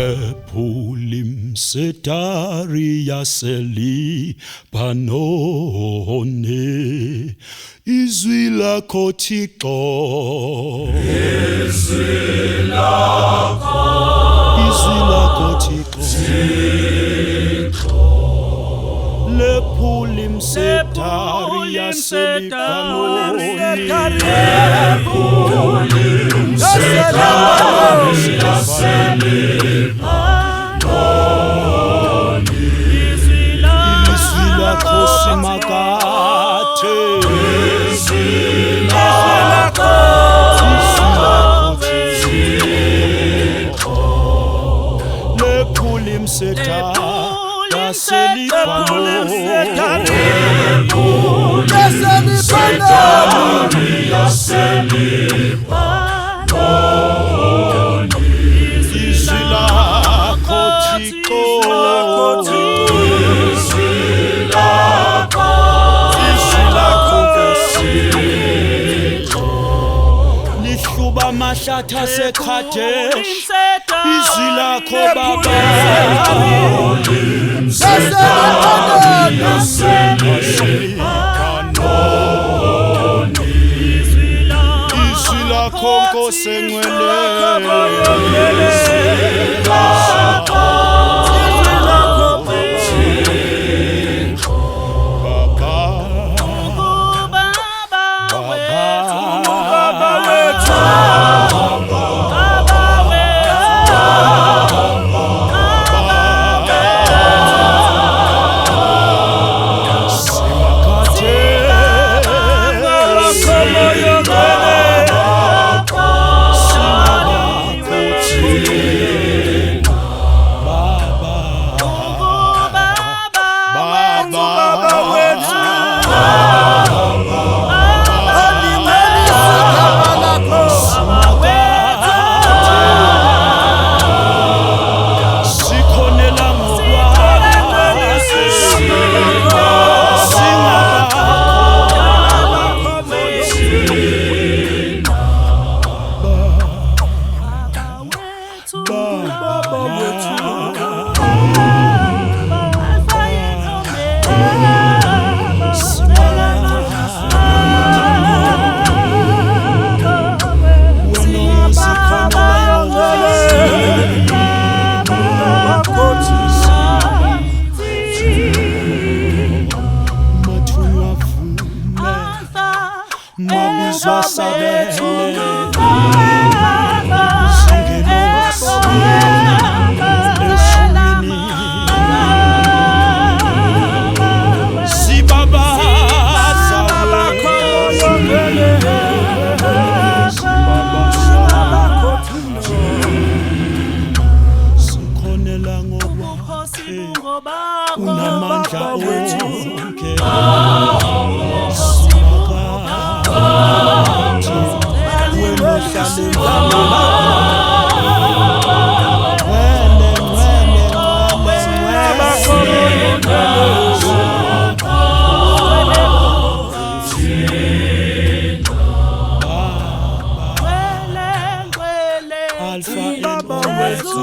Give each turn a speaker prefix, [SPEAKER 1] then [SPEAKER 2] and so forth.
[SPEAKER 1] Lephula imsedari yaseLibhanoni, izwi lakho Thixo,
[SPEAKER 2] Izwi lakho,
[SPEAKER 1] izwi lakho Thixo, lephula imsedari yaseLibhanoni,
[SPEAKER 2] Imsedari yaseLibhanoni,
[SPEAKER 1] izwi lakho Simakade,
[SPEAKER 2] Izwi lakho,
[SPEAKER 1] izwi lakho Thixo, lephula imsedari yaseLibhanoni,
[SPEAKER 2] Imsedari yaseLibhanoni,
[SPEAKER 1] izwi lakho Thixo,
[SPEAKER 2] Izwi lakho,
[SPEAKER 1] izwi lakho Nkosi, lihluba amahlathi aseKadesh, izwi lakho Baba,
[SPEAKER 2] Imsedari yaseLibhanoni,
[SPEAKER 1] izwi lakho Nkosi engcwele, Baba, Baba, Simakade, Baba, Baba, sikhonela ngokwakho, singabakho, Baba wethu. Wena sikhonela mathunywa vume, mabizwa sabele, zingelosi ezulwini sibabaza wena, sibabaza, sikhonela ngokwakhe, unamandla onke, Simakade, wena ohlala ngcwele, ngcwele, ngcwele, ngcwele. Alpha and Omega,